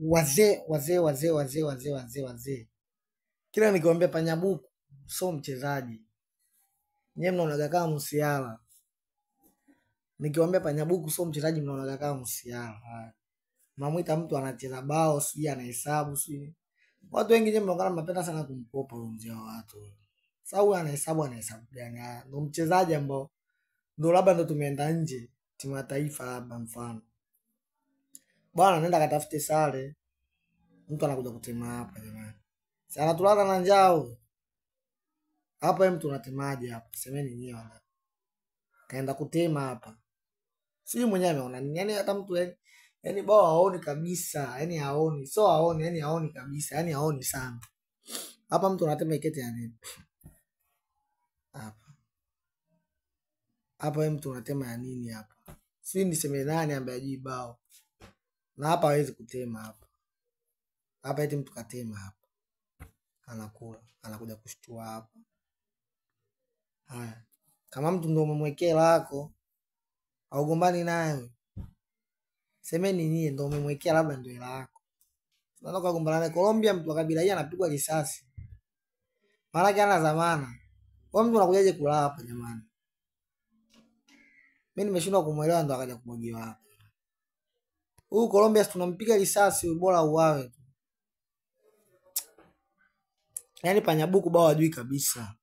Wazee wazee wazee wazee wazee wazee wazee. Kila nikiwaambia Panyabuku sio mchezaji. Nyewe mnaonaga kama msiala. Nikiwaambia Panyabuku sio mchezaji mnaonaga kama msiala. Haya. Mnamwita mtu anacheza bao, sijui anahesabu, sijui. Watu wengi nyewe mnaonekana mnapenda sana kumkopa huyo mzee wa watu. Sasa huyu anahesabu, anahesabu gani? Haya, ndo mchezaji ambao ndo labda ndo tumeenda nje timu ya taifa labda mfano. Bwana nenda katafute sare. Mtu anakuja kutema hapa jamani. Sasa anatulala na njaa huyu. Hapa yeye mtu unatemaje hapa? Semeni nyewe wana. Kaenda kutema hapa. Sijui mwenyewe ameona nini. Yaani hata mtu yaani bao haoni kabisa. Yaani haoni. So haoni, yaani haoni kabisa. Yaani haoni sana. Hapa mtu anatema ikete ya nini? Hapa. Hapa wewe mtu unatema ya nini hapa? Sijui niseme nani ambaye hajui bao. Na hapa hawezi kutema hapa. Hapa eti mtu katema hapa. Anakula, anakuja kushtua hapa. Haya. Kama mtu ndio umemwekea lako, haugombani naye. Semeni nyie ndio umemwekea labda ndio hela yako. Unataka kugombana naye Colombia, mtu wa kabila hii anapigwa risasi. Maana yake hana dhamana. Kwa mtu anakujaje kula hapa jamani? Mimi nimeshindwa kumuelewa ndo akaja kumwagiwa hapa. Huyu Colombia tunampiga risasi, bora uawe tu. Yaani Panyabuku bao hajui kabisa.